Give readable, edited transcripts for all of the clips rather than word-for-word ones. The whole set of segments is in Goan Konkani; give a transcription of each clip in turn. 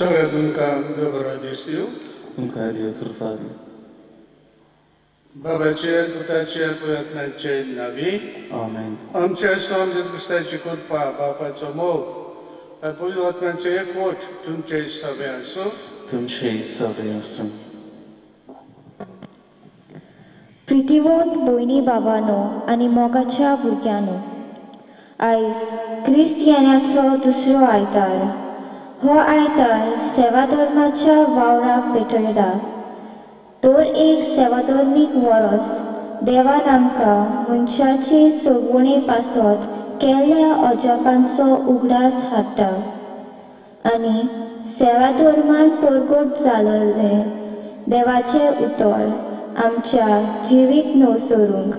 सगळ्या तुमकां देव बरो दिसूं. तुमकां देव कृपा दी. बाबाचे पुताचे प्रयत्नाचे नावी आमेन. आमच्या स्वामी जेजू क्रिस्ताची कृपा, बापाचो मोग, पवित्र आत्म्याचें एकवट तुमचे सगळे आसूं. तुमचे सगळे आसूं. प्रितीवंत भयणी बाबानो आनी मोगाच्या भुरग्यांनो, आयज क्रिस्तियानाचो दुसरो आयतार. हो आयतार सेवाधर्माच्या वावराक पेटयला. तर एक सेवाधर्मीक वरस देवान आमकां मनशाचे सवणे पासत केल्ल्या अजापांचो उगडास हाडटा आनी सेवाधर्मान परगट जाल्लें देवाचें उतर आमच्या जिवीत नवसरूंक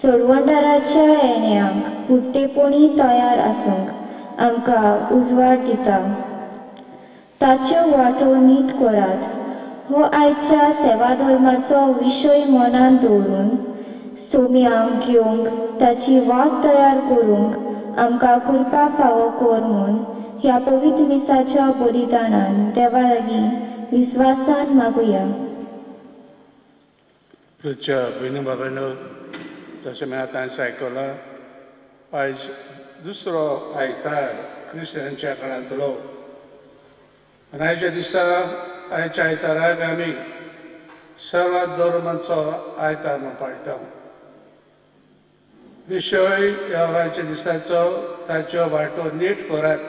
सोडवणदाराच्या येण्याक पुरतेपणी तयार आसूंक आमकां उजवाड दिता. ताच्यो वाटो नीट करात हो आयच्या सेवाधर्माचो विशय मनान दवरून सोम्यांक घेवंक ताची वाट तयार करूंक आमकां कृपा फावो कर म्हूण ह्या पवित्र मिसाच्या बलिदानान देवा लागीं विस्वासान मागुया. भयणी बाबांनो, जशें मी आतां आयकलां, आयज दुसरो आयतार क्रिस्तांच्या काळांतलो आनी आयच्या दिसा आयच्या आयताराक आमी सर्व धर्मांचो आयतार म्हूण पाळटा. विशय ह्या आयच्या दिसाचो ताच्यो वाटो नीट करात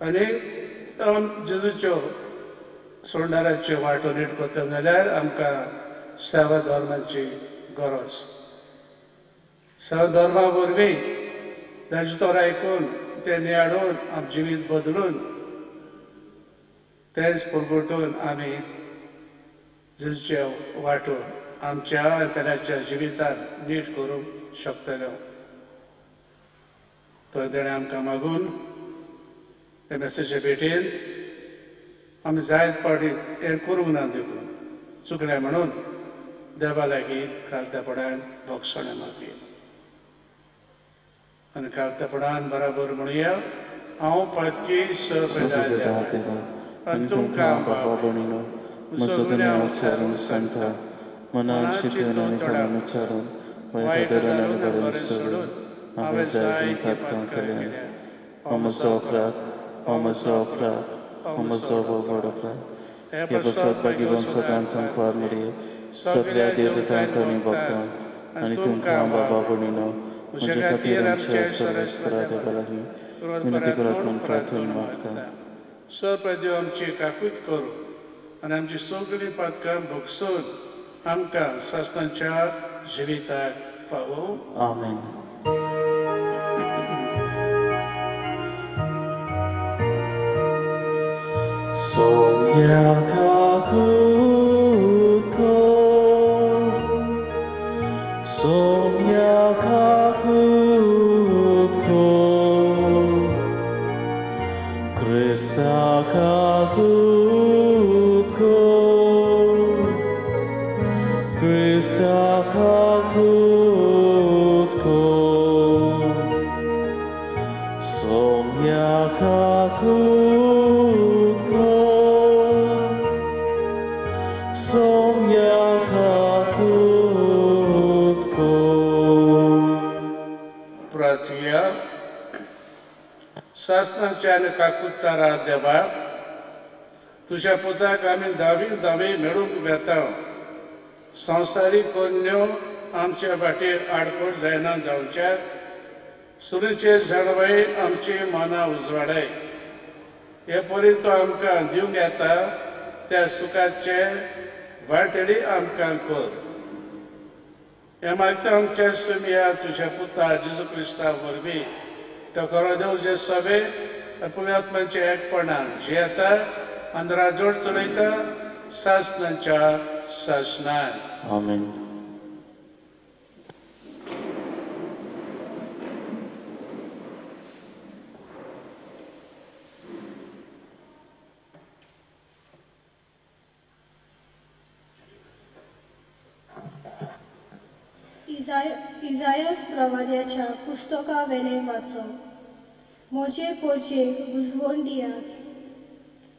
आनी जेजूच्यो सोडणाराच्यो वाटो नीट करता जाल्यार आमकां सेवा धर्माची गरज. सेवा धर्मा वरवीं ताचें तोर आयकून तें नियाळून आमचें जिवीत बदलून तेंच परगटून आमी जेजूच्यो वाटो आमच्या आनी पेल्याच्या जिवितान नीट करूंक शकतले. तर तेणें आमकां मागून ते मेसेजे भेटेन आमी जायत फावटी हें करूंक ना देखून चुकलें म्हणून देवा लागीं काळतेपणान भोगसणें मागया आनी काळतेपणान बराबर म्हणुया, हांव पातकी सगळ्या देवा आनी तुमकां बाबा भयणीनो म्हजो गुन्यांव उच्चारून सांगता, मनान चिंतून आनी तोंडान उच्चारून वायट आनी बरें सोडून हांवें जायतीं पातकां केल्यांत. हो म्हजो अपराध, हो म्हजो अपराध, हो म्हजो व्हड अपराध. हे पासत भाग्यवान सदांच सांकवार मरये सगळ्या देवदूतांक आनी भक्तांक आनी तुमकां बाबा भयणीनो म्हजे खातीर आमच्या सर्वेस्परा देवा लागीं विनंती करात म्हूण प्रार्थना मागता. सर देव आमची काकूत करूं आनी आमची सगळीं पातकां भोगसून आमकां सासणाच्या जिविताक पावोवं. आमेन. Sonia kakutko, Sonia kakutko, Krista kakutko, Krista kakutko, Sonia kakutko. So सासनाच्या आनी काकुचारा देवा, तुज्या पुताक आमी दावी दावी मेळूंक वेता. संवसारीक कोन्यो आमच्या वाटेर आडखळ जायना जावच्याक सुरीचे जाणवय आमची मनां उजवाडाय. हे परी तो आमकां दिवंक येता त्या सुखाचे वाटेडी आमकां कर. हे मागता आमच्या सुमया तुज्या पुता जेजू क्रिस्ता वरवीं. तो खरो देव जे सभे पुण्यात्मांचे एकपणान जियेता आनी राजवट चलयता सासनाच्या सासनान. आमेन. इजायस प्रवाद्याच्या पुस्तका वेलें वाचप. म्हजे पोरचेक बुजवण दियात,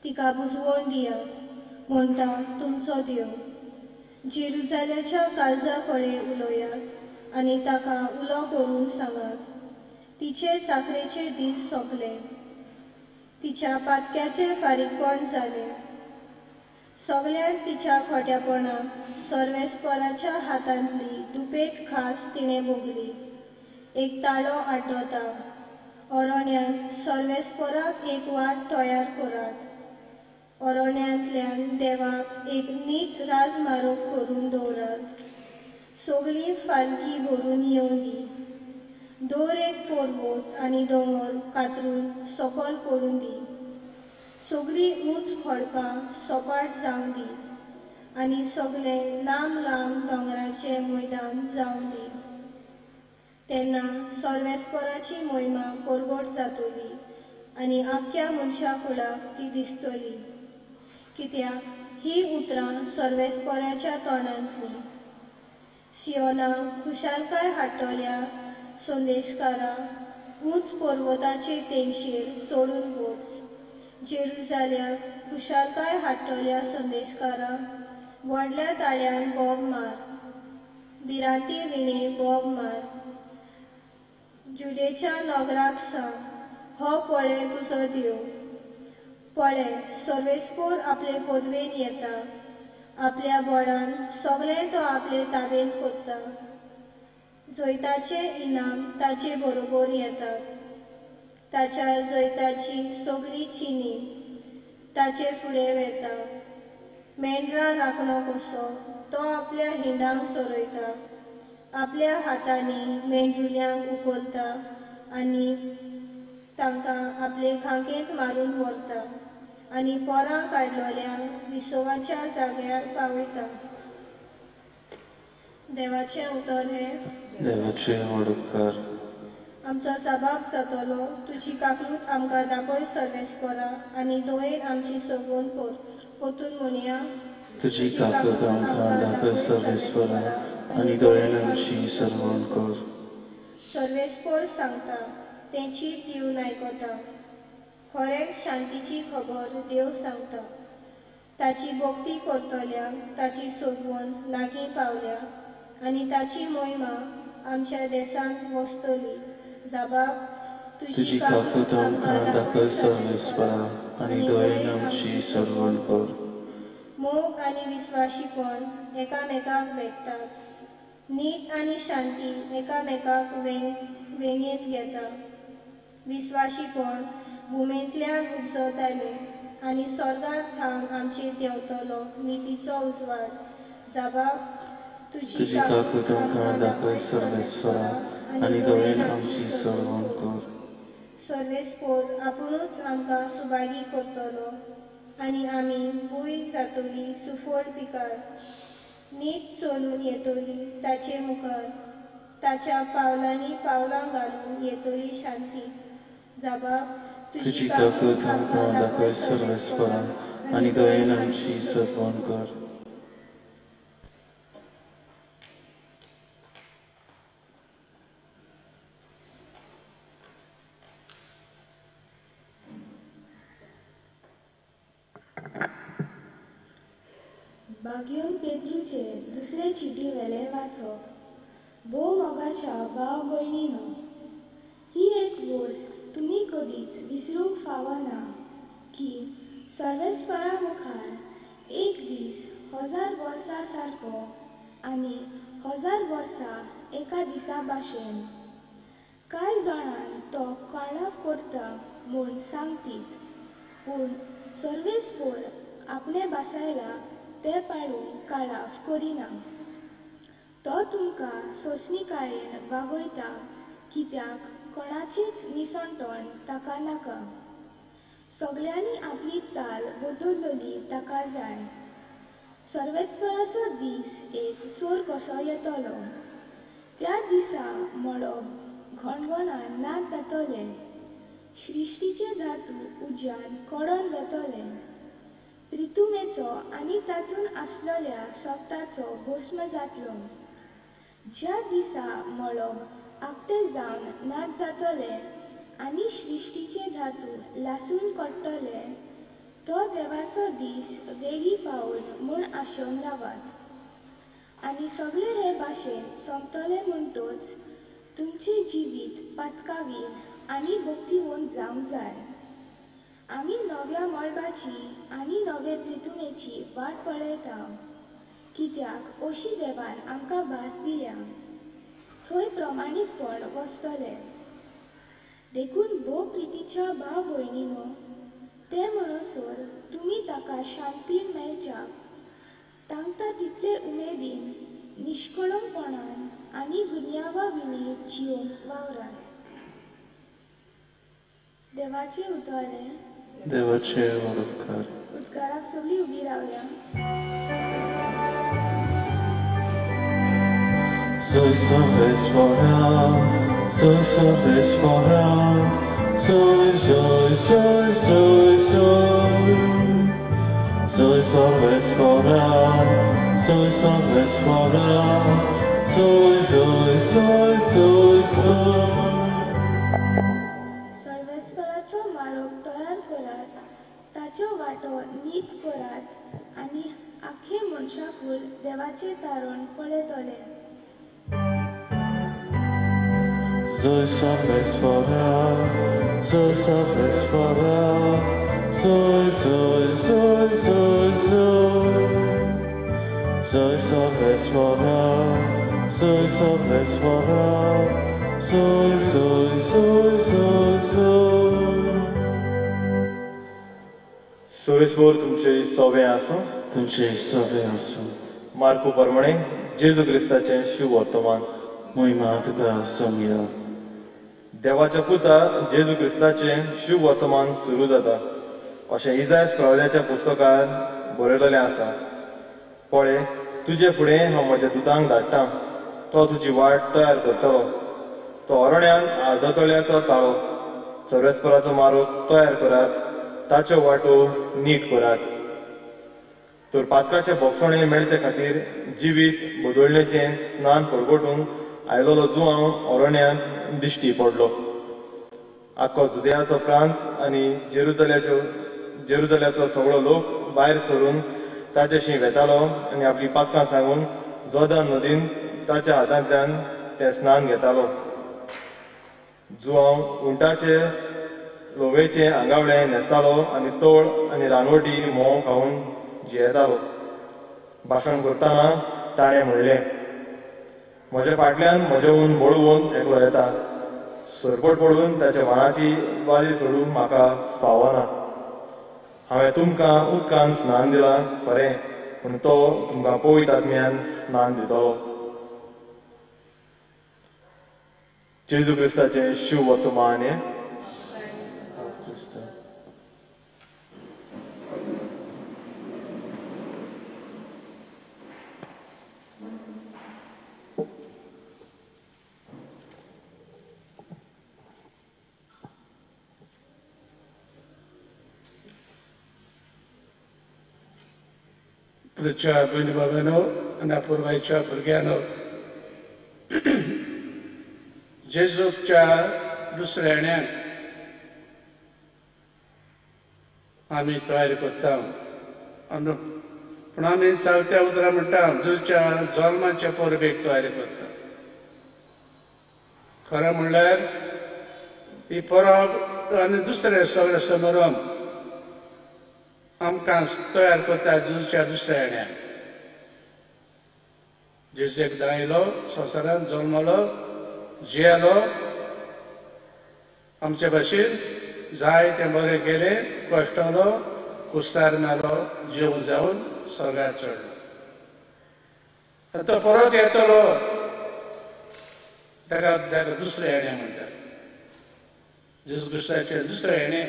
तिका बुजवण दियात म्हणटा तुमचो देव. जेरुजाल्याच्या काळजा कडेन उलयात आनी ताका उलो करून सांगात, तिचे चाकरेचे दीस सोंपले, तिच्या पातक्याचे फारीकपण जालें. सगल्यांत तिच्या खोट्यापणाक सर्वेस्पराच्या हातांतली दुपेट खास तिणें भोगली. एक ताळो आड्डता, अरण्यांत सर्वेस्पराक एक वाट तयार करात, अरण्यांतल्यान देवाक एक नीट राजमार्ग करून दवरात. सगळीं फालकी भरून येवं दी, दर एक पर्वत आनी दोंगर कातरून सकयल पडूं दी. सगळीं उंच खडपां सपाट जावं दी आनी सगळें लांब लांब दोंगराचें मैदान जावं दी. तेन्ना सर्वेस्पराची मोहिमा परगट जातली आनी आख्ख्या मनशा कुळाक ती दिसतली. कित्याक ही उतरां सर्वेस्पराच्या तोंडांतली. सियोनाक खुशालकाय हाडटल्या संदेशकारा, उंच पर्वताचे तेंगशेर चडून वच. जेरुजाल्याक खुशालकाय हाडटल्या संदेशकारा, व्हडल्या ताळ्यान बोब मार, भिरांती विणे बोब मार. जुडेच्या नगराक सांग, हो पळय तुजो देव. पळय सर्वेस्पोर आपले पदवेन येता, आपल्या बळान सगळें तो आपले ताबेन कोत्ता. जैताचे इनाम ताचे बरोबर येतात, ताच्या जैताची सगळी चिनी ताचे फुडें वेता. मेंढरा राखणो कसो तो आपल्या हिंडांक चरयता, आपल्या हातांनी मेंढरुल्यांक उखलता आनी तांकां आपले खांकेंत मारून व्हरता आनी पोरां काडलोल्यांक विसवाच्या जाग्यार पावयता. देवाचें उतर हें. देवाचे व्हड उपकार. आमचो सबाब जातलो. तुजी काकलूत आमकां दाखय सर्वेस्परा आनी दोयेन आमची सगून कर. पोतून म्हणया, तुजी काकलूत आमकां दाखय सर्वेस्परा आनी दोयेन आमची सर्वण कर. सर्वेस्पर सांगता तें चीत दिवन आयकता. खरेंच शांतीची खबर देव सांगता. ताची भक्ती करतल्यांक ताची सोदवण लागीं पावल्या आनी ताची मोहिमा आमच्या देशांत वसतली. जाबाब, तुजी काकूत आमकां दाखय सर्वेस्परा आनी दयेन आमची सर्वण कर. मोग आनी विस्वाशीपण एकामेकाक भेटतात. नीत आनी शांती एकामेकाक वेंगेंत घेता. विस्वाशीपण भुमेंतल्यान उपजतालें आनी स्वर्गार थावन आमचेर देंवतलो नितीचो उजवाड. जाबाब, तुजी काकूत आमकां दाखय सर्वेस्परा आनी दयेन आमची सर्वण कर. सर्वेस्पोर आपुणूच आमकां सुभागी करतलो आनी आमी भूंय जातली सुफळ पिकार. नीत चलून येतली ताचे मुखार, ताच्या पावलांनी पावलां घालून येतली शांती. जाबाब, तुजी काकूत आमकां दाखय सर्वेस्परा आनी दयेन आमची सर्वण कर. बाग्योन पेद्रूचे दुसरे चिटी वेले वाचप. भोव मोगाच्या भाव भयणीनो, ही एक वस्त तुमी कदीच विसरूंक फावना की सर्वेस्परा मुखार एक दीस 1000 वर्सां सारको आनी 1000 वर्सां एका दिसा भाशेन। कांय जाणां तो काळाव करता म्हूण सांगतीत, पूण सर्वेस्पोर आपणे बासायला तें पाडूंक काळाव करिना। तो तुमकां सोंसणीकायेन वागयता, कित्याक कोणाचेंच निसणटण ताका नाका। सगल्यांनी आपली चाल बदलली ताका जाय। सर्वेस्पराचो दीस एक चोर कसो येतलो। त्या दिसा मळब घणघणान नाच जातलें, सृश्टीचे धातू उज्यान कडोन वेतले, प्रितुमेचो आनी तातूंत आसलेल्या सोगटाचो भस्म जातलो। ज्या दिसा मळब आकटें जावन नाच जातलें आनी सृश्टीचे धातू लासून कडटले, तो देवाचो दीस वेगीं पावून म्हूण आशेवन रावात। आनी सगळे हे भाशेन सोंपतले म्हणटच तुमचें जिवीत पातकावीन आनी भक्तिवंत जावंक जाय। आमी नव्या मळबाची आनी नवे प्रितुमेची वाट पळयता, कित्याक अशी देवान आमकां भास दिल्या, थंय प्रमाणीकपण वसतलें। देखून भोव प्रितीच्या भाव भयणीनो, ते म्हणसर तुमी ताका शांती मेळच्याक तांकां तितले उमेदीन, निश्कळंकपणान आनी गुन्यांवा विणी जिवंक वावरात। देवाचें उतर हें। देवाचे उपकार। उदकाराक सगळीं उबी रावया। Soy सर्वेस्परा, soy सर्वेस्परा, soy soy soy soy soy. Soy सर्वेस्परा, soy सर्वेस्परा, soy soy soy soy soy. सर्वेस्पराचो मार्ग तयार करात, ताच्यो वाटो नीट करात आनी आख्खे मनशाकूल देवाचें तारण पळयतले। Soy सर्वेस्परा, soy सर्वेस्परा, soy soy soy soy soy. Soy सर्वेस्परा, soy सर्वेस्परा, soy soy soy soy soy. सर्वेस्पोर तुमचे सोवे आसूं। तुमचे सोवे आसूं। मार्कू परमणे जेजू क्रिस्ताचें शुभ वर्तमान। महिमा तुका सोमया। देवाच्या पुता जेजू क्रिस्ताचें शुभ वर्तमान सुरू जाता अशें इजायस प्रवाद्याच्या पुस्तकांत बरयलेलें आसा। पळय, तुजे फुडें हांव म्हज्या दुतांक धाडटा, तो तुजी वाट तयार करतलो। तो अरण्यांत आर्दतल्याचो ताळो, सर्वेस्पराचो मार्ग तयार करात, ताच्यो वाटो नीट करात। तर पातकाचे भोगसणे मेळचे खातीर जिवीत बदलण्याचें स्नान परगटूंक आयलोलो जुआंव अरण्यांत दिश्टी पडलो। आख्खो जुदयाचो प्रांत आनी जेरुजल्याचो सगळो लोक भायर सरून ताच्याशी वेतालो आनी आपली पातकां सांगून जोर्दान नदीन ताच्या हातांतल्यान ते स्नान घेतालो। जुआंव उंटाचे लोवेचें आंगावळें न्हेसतालो आनी तोळ आनी रानवटी म्होंव खावन जियेतालो। भाशण करतना ताणें म्हणलें, म्हज्या फाटल्यान म्हजेहून बळवंत एकलो येता, सरपट पडून ताच्या वानाची वाली सोडूंक म्हाका फावना। हांवें तुमकां उदकान स्नान दिलां खरें, पूण तो तुमकां पवित्र आत्म्यान स्नान दितलो। जेजू क्रिस्ताचें शुभ वर्तमान हें। प्रिच्या भयणी बाबांनो आनी अपुरबायेच्या भुरग्यांनो, जेजूच्या दुसऱ्या येण्याक आमी तयारी करता। पूण आमी चलत्या उतरां म्हणटा जेजूच्या जल्माच्या परबेक तयारी करता। खरें म्हणल्यार ही परब आनी दुसरे सगळे समारंभ आमकां तयार करता जेजूच्या दुसऱ्या येण्याक. जेजू एकदां आयलो, संवसारांत जल्मलो, जियेलो, आमचे भाशेन जाय तें बरें केलें, कश्टलो, कुस्तार मेलो, जीव जावन स्वर्गार चडलो. तो परत येतलो, ताका ताका दुसरें येणें म्हणटात. जेजू क्रिस्ताचें दुसरें येणें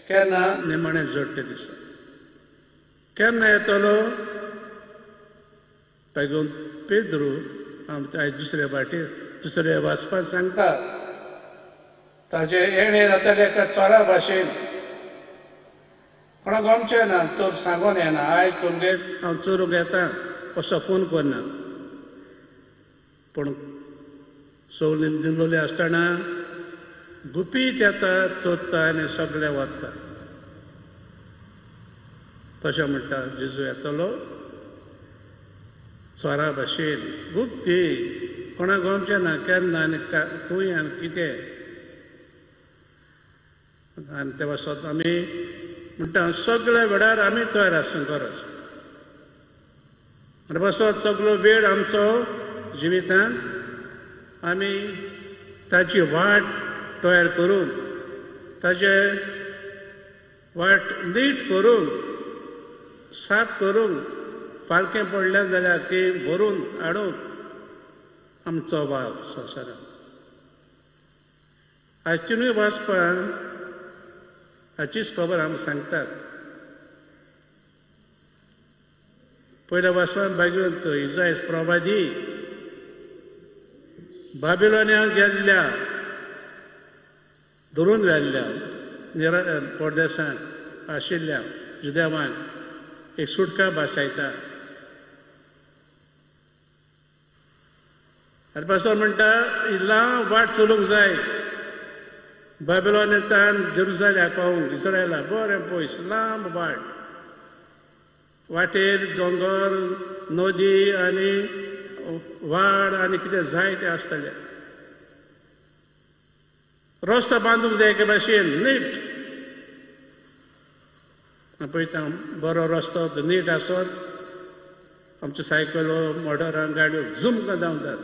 केन्ना? निमाणें जोडटे दिसा. केन्ना येतलो? पैगम पेद्रू आमच्या आयज दुसरे वाटेर दुसरे वाचपाक सांगता, ताजें येणें जातलें एका चोरा भाशेन. कोणाक गमचें ना, चोर सांगून येना, आयज तुमगेर हांव चोरूंक येता असो फोन करना. पूण सगळीं दिल्लोली आसतना गुपीत येता, चोरता आनी सगळें वता. तशें म्हणटा जेजू येतलो चोरा भाशेन, गुप्ती, कोणाक गमचें ना केन्ना आनी खंय आनी कितें. आनी ते पासत आमी म्हणटा सगळ्या वेळार आमी तयार आसूंक गरज. आनी पासत सगळो वेळ आमचो जिवितांत आमी ताची वाट तयार करून, ताचे वाट नीट करून, साफ करून, फालकें पडलें जाल्यार ती भरून हाडून आमचो वाव संवसारांत. आयज तिनूय वाचपान हाचीच खबर आमकां सांगतात. पयल्या वाचपान भागवंत इजायस प्रवादी बाबिलोन्याक गेल्ल्या, धरून व्हेल्ल्या परदेसांत आशिल्ल्या जुदेवांक एक सुटका भासायता. आनी पासो म्हणटा लांब वाट चलूंक जाय, बाबिलोनांतल्यान जेरुजालेमाक पावूंक, इस्रायला बरें पयस लांब वाट, वाटेर दोंगर, नदी आनी वाड आनी कितें जाय तें आसतलें. रस्तो बांदूंक जाय एके भाशेन नीट. पळयता बरो रस्तो नीट आसत, आमच्यो सायकलो, मोटरां, गाडयो झुमकां धांवतात.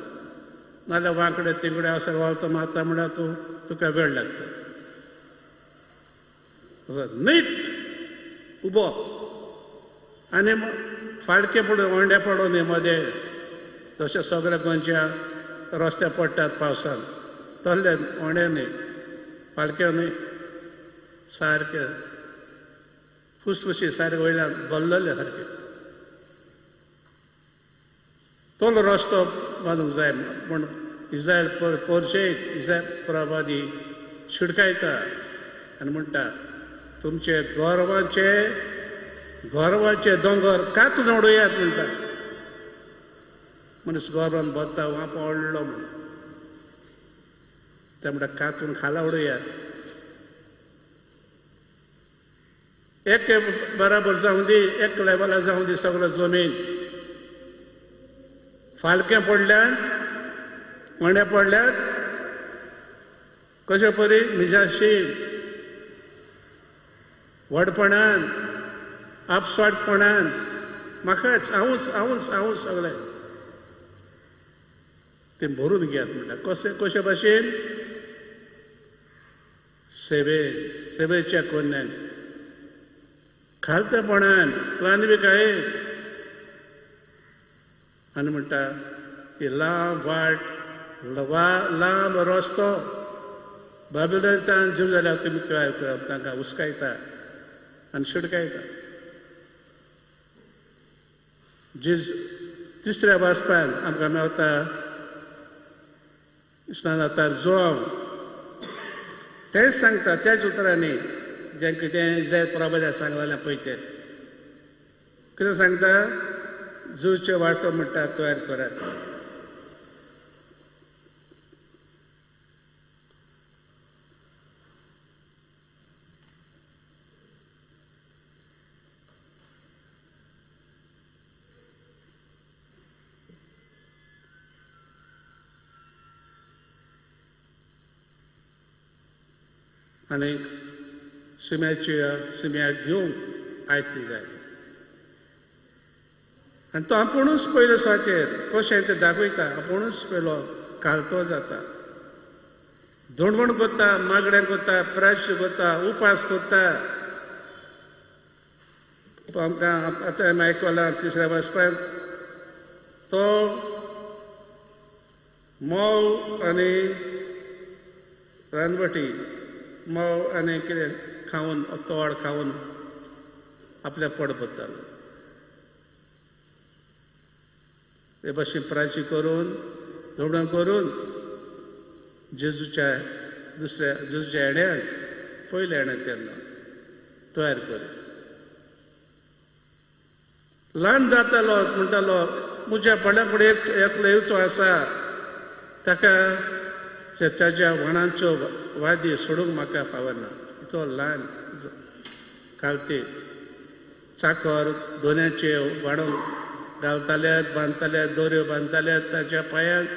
नाजाल्यार वांकडे तिकडे असो वावतो मारता म्हणल्यार तूं तुका वेळ लागता. नीट उबो आनी फाळके पडून ओंडे पडून न्ही मदें, जशें सगळे गोंयच्या रस्त्यार पडटात पावसान, तसले ओंडे न्ही, फाळके न्ही, सारके फुसफुशी, सारके वयल्यान बल्लले सारके. तोलो रस्तो बांदूंक जाय म्हूण इस्रायल पोरशेक इस्रायल प्रवादी शिडकायता आनी म्हणटा तुमचे गोरवांचे गोरवांचे दोंगर कातून उडयात म्हणटा. मनीस गोरवान बत्ता वांप ओडलो म्हूण ते म्हणटा कातून खाला उडयात. एक बराबर जावं दी, एक लेवला जावं दी सगळो जमीन. फालकें पडल्यात, वंडे पडल्यात, कशे परी मिजाशी व्हडपणान, आपस्वाटपणान म्हाकाच हांवूच हांवूच हांवूच सगळें तें भरून घेयात म्हणटा. कशें कशे भाशेन? सेवे, सेवेच्या कोन्यान, खालतेपणान, प्लानविकाये. आनी म्हणटा ही लांब वाट, लांब रस्तो बाबिलोनांतल्यान जेरुजालेमाक तुमी तयार करप. तांकां हुस्कायता आनी शिडकायता. जेज तिसऱ्या वाचपान आमकां मेवता स्नानातार जोंव, तेंच सांगता त्याच उतरांनी जें कितें जायत प्रभाद्या सांगलेलें पळय तें कितें सांगता, जुचे वाटो म्हणटा तयार करात. आनी शिम्याक घेवंक आयती जाय. आनी तो आपुणूच पयलो सुवातेर कशें तें दाखयता, आपुणूच पयलो कालतो जाता, धोणवण करता, मागणें करता, प्रायश्चित करता, उपास करता. तो आमकां आतां आमी आयकलां तिसऱ्या वाचपाक, तो मोव आनी रानवटी मोव आनी कितें खावन तोड खावन आपल्या पोट भरतालो. ते भाशेन प्रायश्चित करून धोणवण करून जेजूच्या दुसऱ्या जेजूच्या येण्याक पयल्या येण्याक तेन्ना तयार करी. ल्हान जातालो म्हणटालो म्हज्या पडल्या फुडें एकलो येवचो आसा, ताका ताच्या व्हाणांच्यो वादी सोडूंक म्हाका फावना. तो ल्हान खालती चाकर दोन्याचे वाडोवंक घालताल्यात, बांदताल्यात, दोऱ्यो बांदताल्यात, ताच्या पांयांक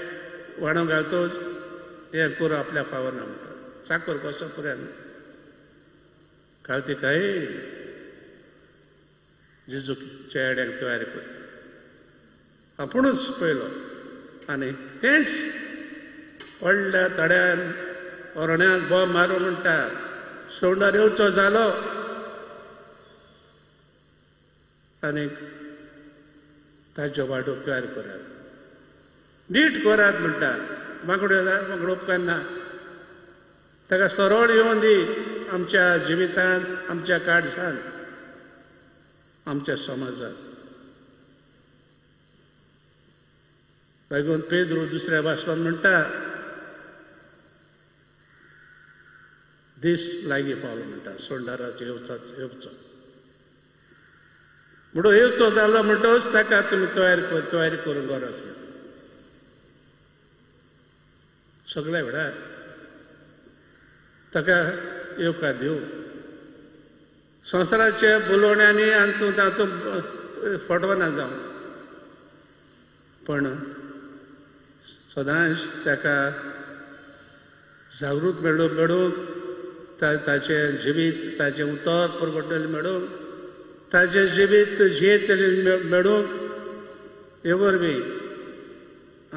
वाडोवंक घालतोच हें करूं आपल्या फावना म्हणटा. चाकर कसो पुराय खालती काय जेजूच्या येड्यांक तयार करता आपुणूच पयलो. आनी तेंच व्हडल्या तड्यान ओरण्याक बॉम्ब मारून म्हणटा सोंडार येवचो जालो आनी ताज्यो वाटो तयार करात, नीट करात म्हणटा. मागण्यो मागणो उपकारना, ताका सरळ येवन दी आमच्या जिवितांत, आमच्या काळजांत, आमच्या समाजांत. लागून पेद्रू दुसऱ्या भाशणान म्हणटा दीस लागीं पावलो म्हणटा सोंडाराचो येवचो येवचो म्हणून येवचो जालो म्हणटच ताका तुमी तयारी करूंक गरज म्हणटा. सगळ्या वेळार ताका येवकार दिवं. संवसाराच्या बोलोवण्यांनी आनी तूं तातूंत फटवना जावं, पण सदांच ताका जागृत मेळूंक ताचें जिवीत, ताचें उतर परगटलें मेळूंक, ताचें जिवीत जियेतलें मेळूंक, हे वरवीं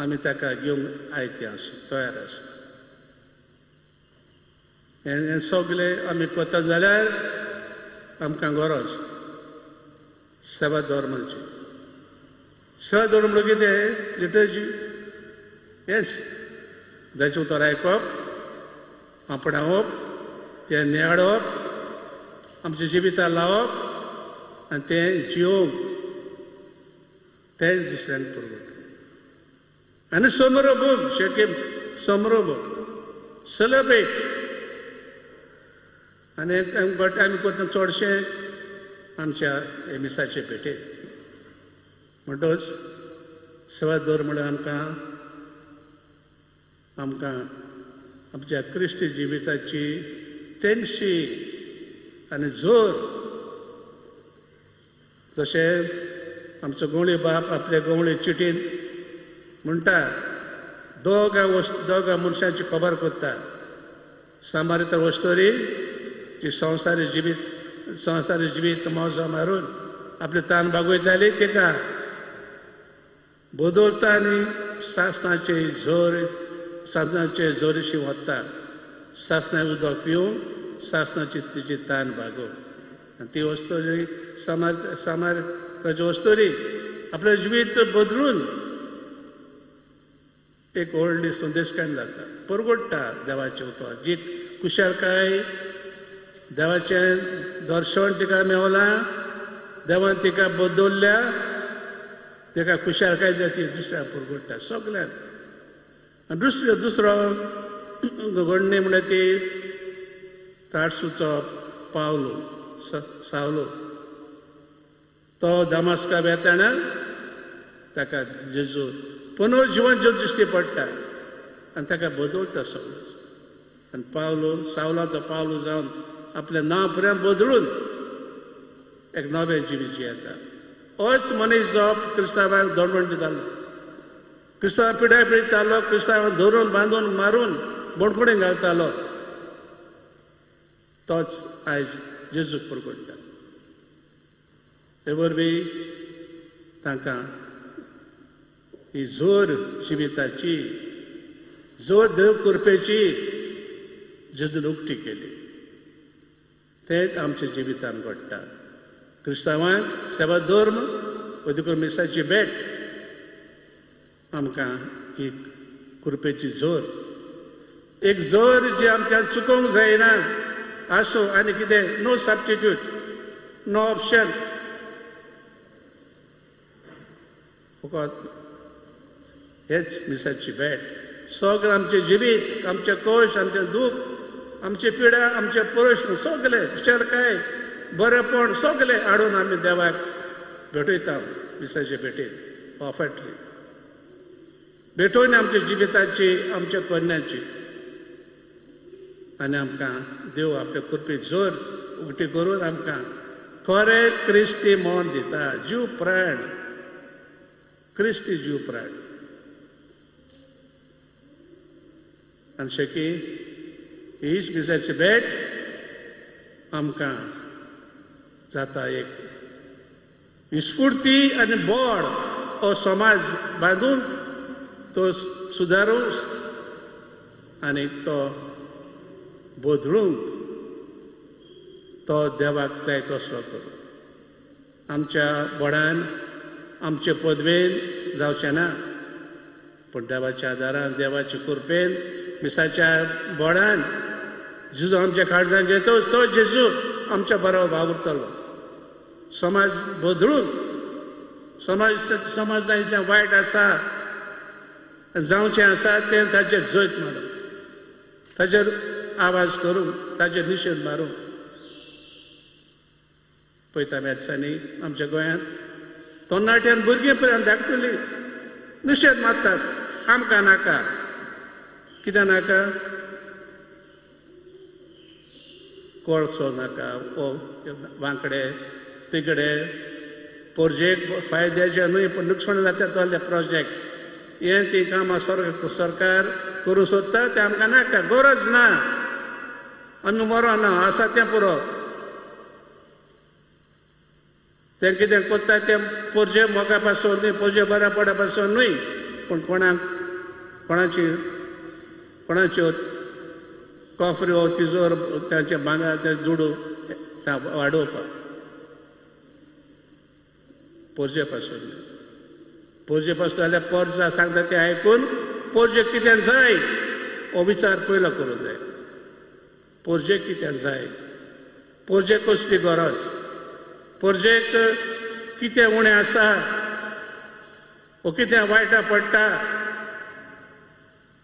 आमी ताका घेवंक आयते आसूं, तयार आसूं. हें सगळें आमी करता जाल्यार आमकां गरज सेवा धर्माची. सेवा धर्म म्हणल्यार कितें? लिटर्जी. येस, जाचें उतर आयकप, आपणावप, तें नियाळप, आमच्या जिविताक लावप आनी तें जियोवप, तें दुसऱ्यांक पुरवप. आनी समरोभोग, शेकेम समरोभोग, सेलेब्रेट. आनी आमी करता चडशें आमच्या मिसाचे पेटेर. म्हणटच सेवा दर म्हणल्यार आमकां आमकां आमच्या क्रिस्ती जिविताची तेंगशी आनी जोर. जशें आमचो गवळी बाप आपल्या गवळी चिटीन म्हणटा, दोगां मनशांची खबर करता. सामारितर वस्तोरी जी संवसारी जिवीत मौजा मारून आपले तान भागयताली, तिका बदलता आनी सासणाचे जोरीशी वता, सासणा उदक पिवन सासणाची तिची तान भागोवन. आनी ती वस्तोरी सामाराची वस्तोरी आपलें जिवीत बदलून एक व्हडली संदेशकान जाता, परगोडटा देवाचें उतर. जी कुशालकाय देवाचें दर्शन तिका मेवलां, देवान तिका बदलल्या, तिका खुशालकाय जाती दुसऱ्या परगोडटा सगळ्यांक. आनी दुसरो घडणी म्हणल्यार ती तारसूचो पावलो सावलो. तो दमास्का वेताना ताका जेजू पुनर्जिवन ज्योत दिश्टी पडटा आनी ताका बदलता सगळें. आनी पावलो सावलाचो पावलो जावन आपलें नांव पर्यंत बदलून एक नवें जिवीत जियेता. होच मनीस जो क्रिस्तांवाक दंडवण दितालो, क्रिस्तांव पिडाय पिडटालो, क्रिस्तांवाक धरून बांदून मारून बणकुणें घालतालो. तोच आयज जेजूक परगट्टा. ते वरवीं तांकां ही जोर जिविताची, जोर देव कृपेची जेजून उक्ती केली. तेंच आमच्या जिवितान घडटा. क्रिस्तांवांक सेवा धर्म वदीकर मिसाची भेट आमकां ही कृपेची जोर, एक जोर जी आमच्यान चुकोवंक जायना. आसूं आनी कितें, नो सबस्टिट्यूट, नो ऑप्शन. फकत हेच मिसाची भेट. सगळें आमचें जिवीत, आमचें कोश, आमचें दूख, आमची पिडा, आमचे प्रश्न, सगळे विचारकाय, बरेपण सगळें हाडून आमी देवाक भेटयता मिसाचे भेटीन. परफेक्टली भेटोवन आमच्या जिविताची, आमच्या कन्याची, आनी आमकां देव आपले कृपे जोर उगटी करून आमकां खरें क्रिस्ती मन दिता. जीव प्राण, क्रिस्ती जीव प्राण. आनी शेकी हीच मिसाची भेट आमकां जाता एक विस्फुर्ती आनी बोड हो समाज बांदून तो सुदारूंक आनी तो बदलूंक तो देवाक जाय तसलो करूं. आमच्या बोडान, आमचे पदवेन जावचें ना, पूण देवाच्या आदारान, देवाच्या कृपेन, मिसाच्या बोडान जेजू आमच्या काळजान घेतोच तो जेजू आमच्या बरोबर वावुरतलो. समाज बदलून, समाजांत इतलें वायट आसा, जावचें आसा तें ताचेर जैत मारूं, ताचेर आवाज करूं, ताचेर निशेध मारूं. पळयता ह्या दिसांनी आमच्या गोंयांत तरणाट्यान भुरगीं पर्यंत धाकटुली निशेध मारतात, आमकां नाका. कित्याक नाका? कोळसो नाका, वांकडे तिकडे प्रोजेक्ट फायद्याचे न्हय पूण लुकसाण जाता तसले प्रोजेक्ट. हें ती कामां सरकार करूंक सोदता तें आमकां नाका, गरज ना, आमी मरोना, आसा तें पुरो. तें कितें करता तें पोरजे मोगा पासून न्हय, पोरजे बऱ्या पडा पासून न्हय, पूण कोणाक कोणाची कोणाच्यो कॉफऱ्यो तिजोर तांचे भांगर ते दुडू वाडोवपाक पोरजे पासून. पोरजे पासून जाल्यार पोरजा सांगता तें आयकून पोरजे कितें जाय हो विचार पयलो करूंक जाय. पोरजे कितें जाय, पोरजे कसली गरज, पोरजेक कितें उणें आसा वो कितें वायटा पडटा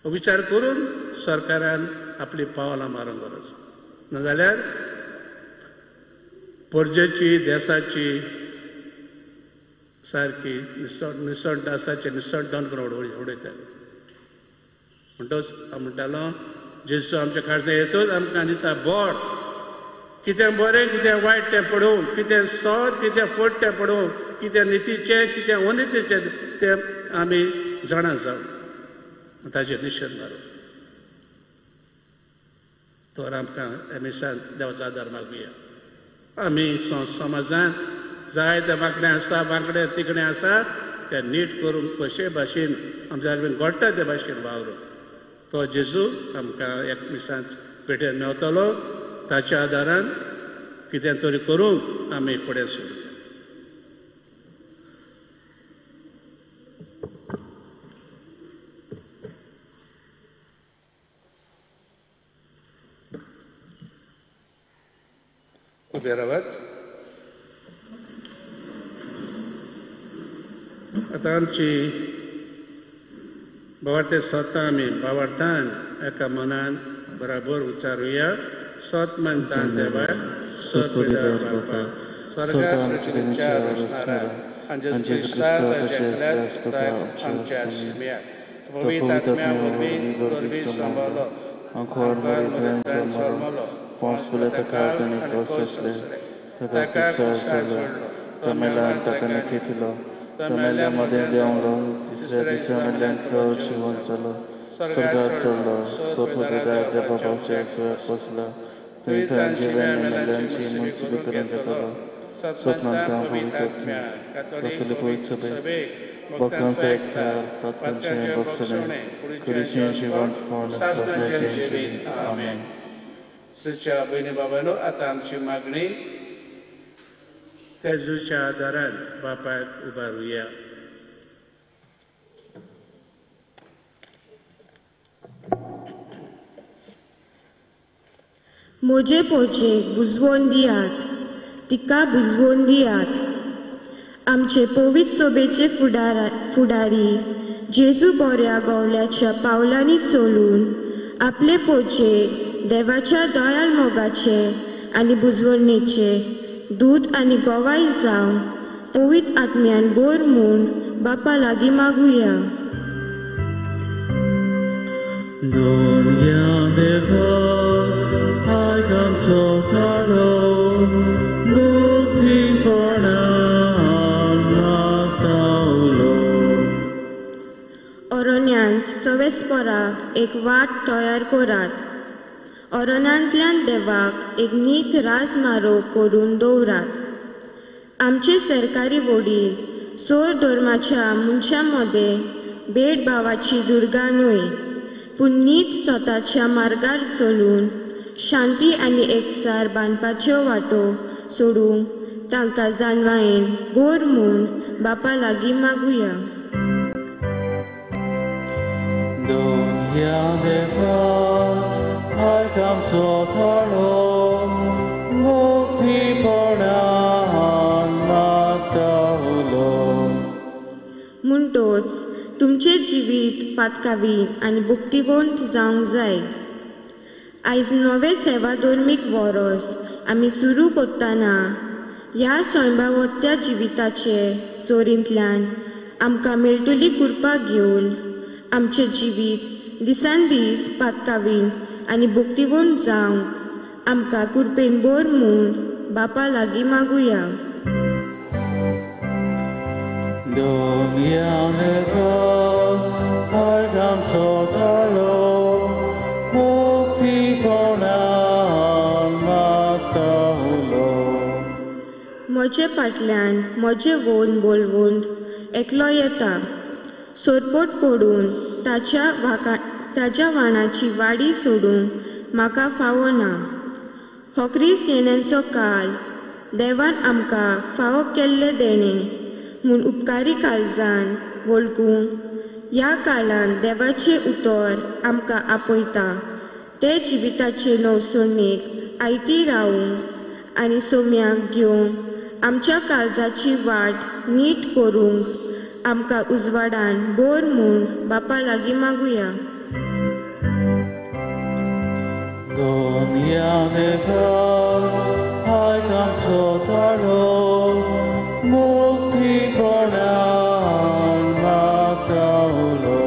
हो विचार करून सरकारान आपली पावलां मारूंक गरज. नाजाल्यार पोरजेची, देसाची सारकी निसण आसाचे निसण डन करून उडयताले. म्हणटच हांव म्हणटालो जेजू आमच्या काळजां येतच आमकां दिता बोड, कितें बरें कितें वायट तें पळोवंक, कितें सत कितें फट तें पळोवंक, कितें नितीचें कितें अनितीचें तें आमी जाणा जावं, ताचेर निशेध मारूं. तर आमकां मिसान देवाचो आदार मागुया. आमी समाजांत जाय ते वांकडे आसा, वांकडे तिकडे आसा ते नीट करून कशे भाशेन आमच्या घडटा ते भाशेन वावरूं. तो जेजू आमकां एक मिसान पेटेन मेवतलो, ताच्या आदारान कितें तरी करूंक आमी फुडें सरूया. उबे रावात. आतां आमची भावार्थे सतां आमी भावार्थान एका मनान बराबर उच्चारुया. सत मानता देवाक, सत पिता बापा, स्वर्गात पृथ्वीच्या रचणारा आनी जेजू क्रिस्ता ताच्या एकल्याच पुताक आमच्या शिम्याक पवित्र आत्म्या वरवीं गर्भी सांबाळलो, आंखोर मरें जल्मलो, पांच फुलां ताका ताणें कोसले, ताका कुसार जालो, तो मेल्यान ताका निखेपिलो, तो मेल्ल्या मदें देंवलो, तिसऱ्या दिसा मेल्ल्यान तो जिवन जालो, स्वर्गात चडलो, सोपुत्रदार देवा बाबाच्या सुवात बसला, तुवें जिव्या मेल्ल्यांची मुंसबी करून घेतलो. सपनांत पवित्र आत्म्या, कातोलीक पवित्र सभेक, भक्तांचो एकचार, पातकांचें भोगसणें, कुडीचें जिवंतपण, सासणाचें जिवीत. आमेन. तुझ्या भयणी बाबांनो, आतां आमची मागणी तेजूच्या आदारान बापायक उबारुया. म्हजे पोजेक बुजवोन दियात, तिका बुजवोन दियात. आमचे पवित्र सभेचे फुडारी जेजू बोऱ्या गोवल्याच्या पावलांनी चलून आपले पोजेक देवाच्या दयाळ मोगाचे आनी बुजवणेचे दूत आनी गोवाय जावन पवित्र आत्म्यान बोर म्हूण बापा लागीं मागुया. दोनया देवा आयक आमचो ताळो, मुक्तीपणान मागता उलो. अरण्यांत सवेस्पराक एक वाट तयार करात. अरण्यांतल्यान देवाक एक नीत राजमारो करून दवरात. आमचे सरकारी वडील सोर धर्माच्या मनशां मदें भेदभावाची दुर्गा न्हय, पूण नीत स्वताच्या मार्गार चलून शांती आनी एकचार बांदपाच्यो वाटो सोडूंक तांकां जाणवायेन बोर म्हूण बापा लागीं मागुया. दोनया देवा आयक आमचो ताळो, मुक्तीपणान मागता उलो. म्हणटोच तुमचें जिवीत पातकावीन आनी भक्तिवंत जावंक जाय. आयज नवें सेवा धर्मीक वोरोस आमी सुरू करतना ह्या स्वयंभावत्या जिविताचे सोरींतल्यान आमकां मेळटली कृपा घेवन आमचें जिवीत दिसान दीस पातकावीन आनी भक्तिवंत जावंक आमकां कृपेन बोर म्हूण बापा लागीं मागुया. दोनया देवा आयक आमचो ताळो, मुक्तीपणान मागता उलो. म्हजे फाटल्यान म्हजें वोन बोलवून एकलो येता, सोरपोट पडून ताच्या वाणाची वाडी सोडूंक म्हाका फावना. हो क्रिस्त येण्याचो काल देवान आमकां फावो केल्लें देणें म्हूण उपकारी काळजान वळखूंक ह्या काळान देवाचें उतर आमकां आपयता. ते जिविताचे नवसणेक आयती रावूंक आनी सोम्याक घेवंक आमच्या काळजाची वाट नीट करूंक आमकां उजवाडान बोर म्हूण बापा लागीं मागुया. दोनया देवा आयक आमचो ताळो, मुक्तीपणान मागता उलो.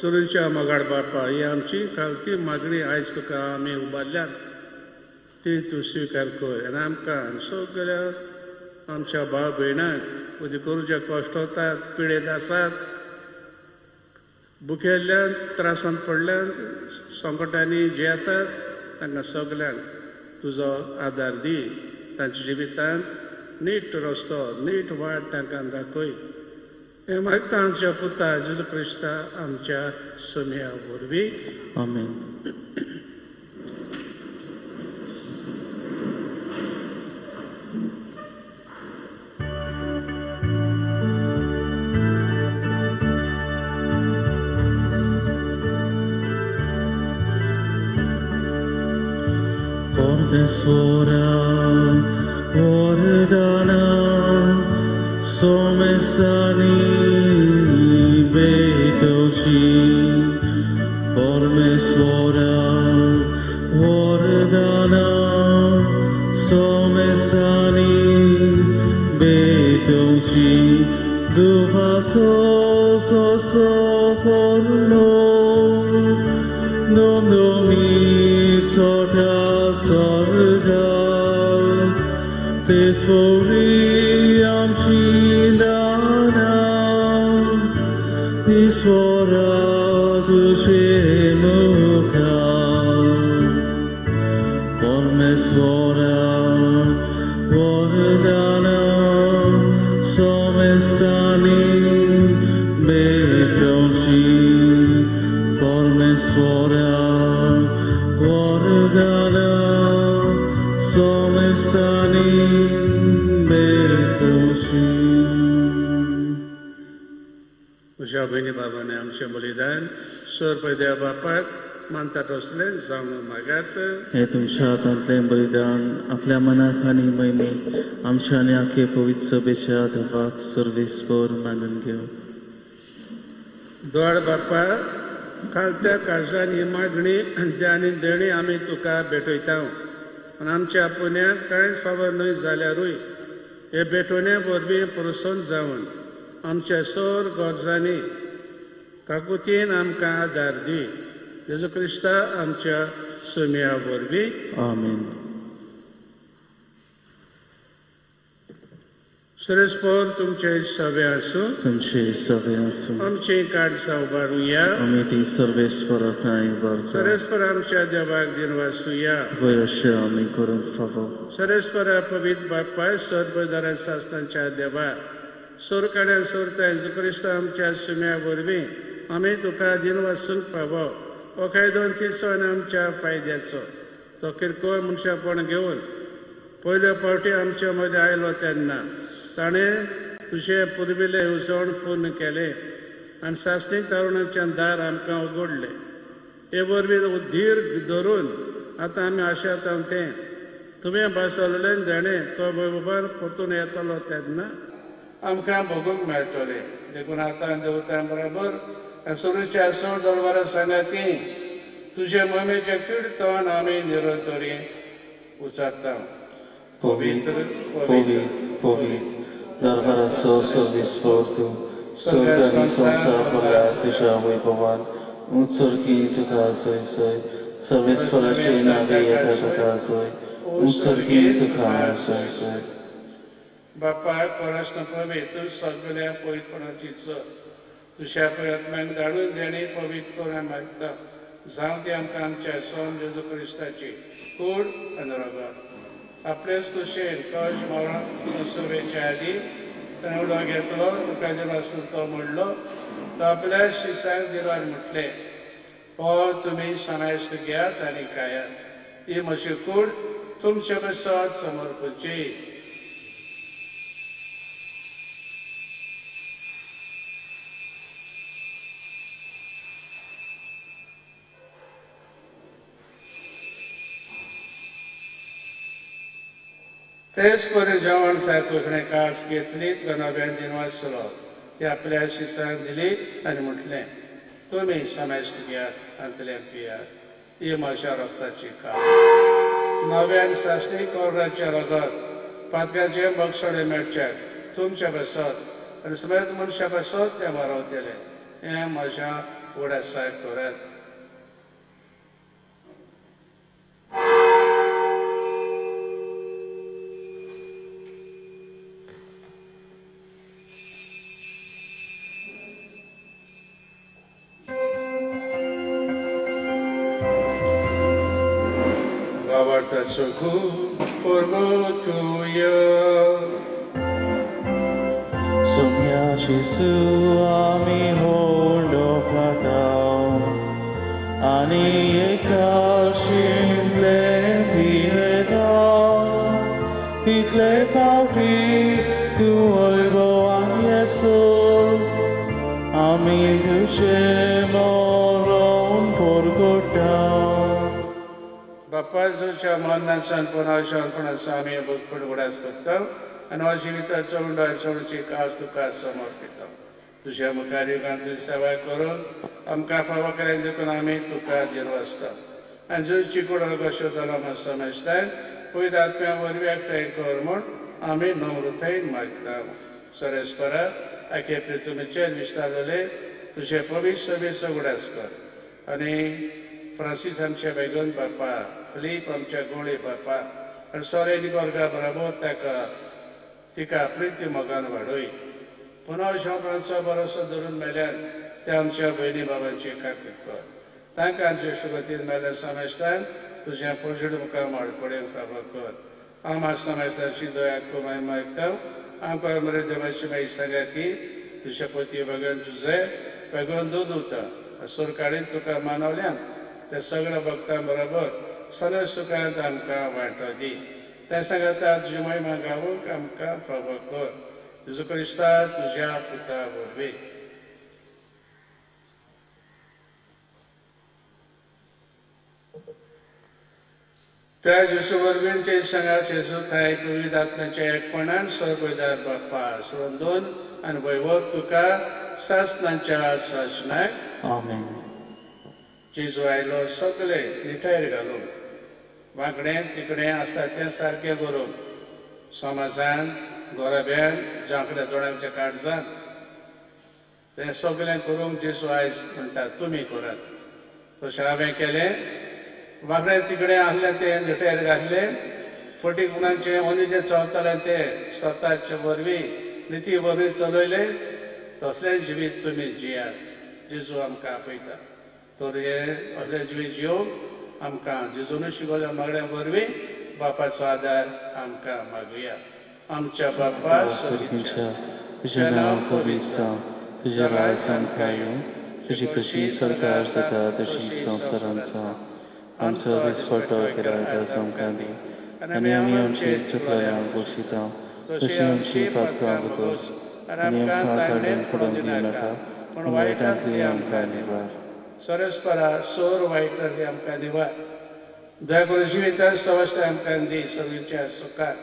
सुरूच्या मोगाळ बापा, ही आमची खालती मागणी आयज तुका आमी उबारल्यात, ती तूं स्विकार कर आनी आमकां सगळ्या आमच्या भाव भयणांक उदी करूच्या कश्ट वतात, पिडेत आसात, भुकेल्ल्यान, त्रासांत पडल्यान, संकटांनी जियेतात, तांकां सगल्यांक तुजो आदार दी. तांच्या जिवितांत नीट रस्तो, नीट वाट तांकां दाखय. हें मागता आमच्या पुता जेजू क्रिस्ता आमच्या सोम्या वरवीं. आमेन. Professora Ordana Somestani Betoshi Pormesora Ordana Somestani Betoshi Dupaso so so porno Dom domi sota sarga Tesforiyam shindana Ishvara tushe mukha भयणी बाबांनी आमचें बलिदान सोर देवा बापाक मानता तसलें जावन मागात. हे तुमच्या हातांतलें बलिदान आपल्या मनाक आनी महिमेक आमच्या आनी आखे पवित्र सभेच्या देवाक सर्वेस्पर मानून घेवं. दोड बापा खालत्या काळजान ही मागणी आनी देणी आमी तुका भेटयता आनी आमच्या पुण्याक कांयच फावर न्हय जाल्यारूय हे भेटवणे वरवीं प्रसन्न जावन आमच्या सोर गरजांनी काकुतीन आमकां आदार दी. जेजू क्रिस्ता आमच्या सोम्या वरवीं. आमेन. सर्वेस्पर तुमचे सवे आसूं. तुमचे सवे आसूं. आमचे काळजां उबारुया. आमी ती सर्वेस्परा थंय उबारता. सर्वेस्पर आमच्या देवाक दिनवासुया. वय अशें आमी करूंक फावो. सर्वेस्परा पवित्र बापाय सर्वदारा शासनाच्या देवा सोरकाड्यान सोरता जेजू क्रिस्ता आमच्या सुम्या वरवीं आमी तुका दिनवासूंक फावो. हो कायदो तिचो आनी आमच्या फायद्याचो तो किरकोळ मनशापण घेवन पयले फावटी आमच्या मदें आयलो तेन्ना ताणें तुजें पुर्विल्लें येवजण पूर्ण केलें आनी सासणीक तरुणाचें दार आमकां उगडलें. हे वरवीं धीर धरून आतां आमी आशेता तें तुवें भासवलें देणें तो वैभवान परतून येतलो तेन्ना आमकां भोगूंक मेळटलें. देखून आतां देवतां बरोबर सुरूच्या सोड दरबारा सांगाती तुजे ममेचें किर्तन आमी निरंतरी उचारता. पवित्र पवित्र पवित्र दरबाराचो सर्वेस्पर तूं स्वर्ग आनी संवसार भरला तुज्या वैभवान. उंच सर्गी तुका जय जय. सर्वेस्पराचे नावे येता तुका जय. उंच सर्गी तुका जय जय. बापा परस पवित्र सगळ्या पवित्रपणाची चर तुज्या प्रयत्नांक धाडून देणे पवित्र करून मागता जावं ती आमकां आमच्या सोम जेजू क्रिस्ताची कूड आनी रगत. आपलेच कुशेन कश मरण सभेच्या आदी ताणें उडो घेतलो तुका दिलो आसून तो म्हणलो तो आपल्या शिसांक दिलो आनी म्हटलें हो तुमी समायस्त घेयात आनी खायात. ही म्हजी कूड तुमचे पासत समर्पची. तेच परी जेवण सायतोसणे कास घेतली तुका नव्यान दिनवासलो ती आपल्या शिसांक दिली आनी म्हटलें तुमी समायस्त घेयात आनी पियात. ही म्हज्या रक्ताची कास नव्यान सासणी कोराचें रगत पातकाचें बक्षणें मेळच्याक तुमच्या पासत आनी समेत मनशा पासत तें वारवतलें. हें म्हज्या उडासाक करात. Sonia Jesu ami hondo patao ani ekal shintle pietao pitle pauti tu oibo an Jesu ami tushe moron porgotao. बापाच्या मरणासान पुनर्जन्मपणाचो आमी भक्तपण उगडास करता आनी हो जिविताचो उंडार चडची काळ तुका समर्पिता. तुज्या मुखार युगान तुजी सेवा करून आमकां फावो केल्यान देखून आमी तुका दिनवासता आनी जुची कुडल कश्यो जालो समजताय पयत आत्म्या वरवीं एकठांय कर म्हूण आमी नम्रतायेन मागता. सरेस्परा आखे पृथ्वीचेर विस्तारलेले तुजे पवित्र सभेचो उगडास कर आनी फ्रांसीस आमच्या बेगन बापा फिलीप आमच्या गोळे बापा आनी सोरेनी वर्गा बरोबर ताका तिका प्रिती मोगान वाडय. पुनः शंकरांचो भरोसो धरून मेल्यान त्या आमच्या भयणी बाबांची काकूत कर. तांकां आमचे सुगतीन मेल्या समजतान तुज्या पोजड मुखार माडपडे फावो कर. आमा समजताची दया कुमाय मागता. आमकां मरे देवाची मागीर सांगाती तुज्या पोती बगन तुजें बेगोन दूद उरता सरकारीन तुका मानवल्यान ते सगळ्या भक्तां बरोबर सगळ्या सुखांत आमकां वांटो दी. ते सांगता तुजी महिमा गावूंक आमकां फावो कर. जेजू क्रिस्ता तुज्या पुता वरवीं. त्या जेजू वरवीं सांगाचे सुखाय पवित्र आत्म्याच्या एकपणान सर्वदार बाप्पा सोडून आनी वैभव तुका सासनाच्या सासनाक. आमेन. जेजू आयलो सगळे निठायर घालून, वांकडें तिकडें आसता तें सारकें करून, समाजान गोराब्यान जांकड्या जोडांच्या काळजान तें सगळें करूंक जेजू आयज म्हणटा तुमी करात. तशें हांवें केलें, वांकडें तिकडें आहलें तें निठायर घातलें, फटी गुणांचें ओनी जें चलतालें तें स्वताचे वरवीं निती वरवीं चलयलें, तसलें जिवीत तुमी जियात. जेजू आमकां आपयता तर हें असलें जिवीत जियोवंक आमकां जेजून शिकयल्या मागण्या वरवीं बापाचो आदार आमकां मागुया. आमच्या बापा सर्गीच्या, तुजें नांव पवित्र जावं, तुजें राज आमकां येवं, तुजी कशी सरकार जाता तशी संवसारांत जावं. आमचो दिसपट्टो राज आमकां दी आनी आमी आमची चुकलेल्यांक बक्षिता तशी आमची पातकां बगोस आनी आमकां तांड्यान पडोवन दिवनाका, पूण वायटांतली आमकां निवार. सरस्परा सोर वायटांतली आमकां निवार. दया करून जिवितांत सवस्ताय आमकां दी सगळींच्या सुखार.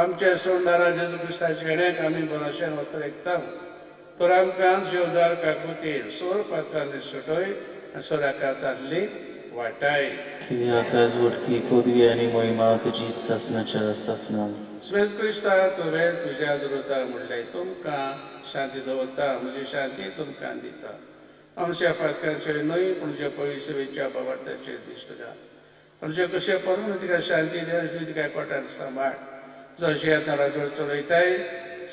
आमच्या सोडणारा जेजू क्रिस्ताच्या येण्याक आमी भरोश्यान वतरेकता तर आमकां जीवदार काकुतीन सोर पातकांनी सुटय आनी सोराकातांतली वाटाय. कित्याक राजवटकी पदवी आनी महिमा तुजीच सासनाच्या सासनाक. स्वेस क्रिस्ता तुवें तुज्या दुरुता म्हणलें तुमकां शांती दवरता, म्हजी शांती तुमकां दिता. आमच्या पातकांचेर न्हय पूण जे पवित्र बाबार्थाचेर दिश्ट घाल. आमचे कशें परून तिका शांती दी, तिका कोटान सांबाळ. जशें आतां राजवट चलयताय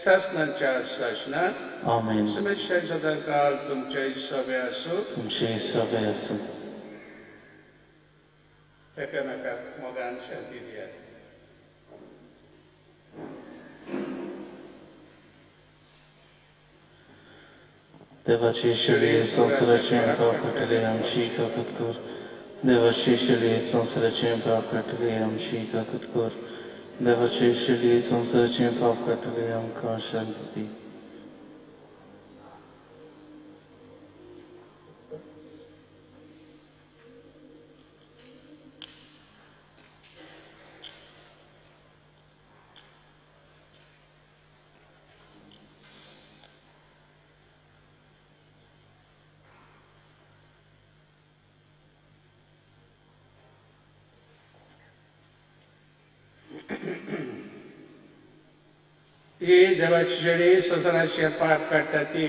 सासनाच्या सासनाक. आमेन. समेत सदांकाल तुमचे सभे आसूं. तुमचे सभे आसूं. एकामेकाक मोगान शांती दियात. देवाची शेळी संवसाराचें पाप काडटले आमची काकत कर. देवाची शेळी संवसाराचें पाप काडटले आमची काकत कर. देवाची शेळी संवसाराचें पाप काडटले आमकां शांती दी. ही देवाची शेळी संवसाराचें पाप काडटा ती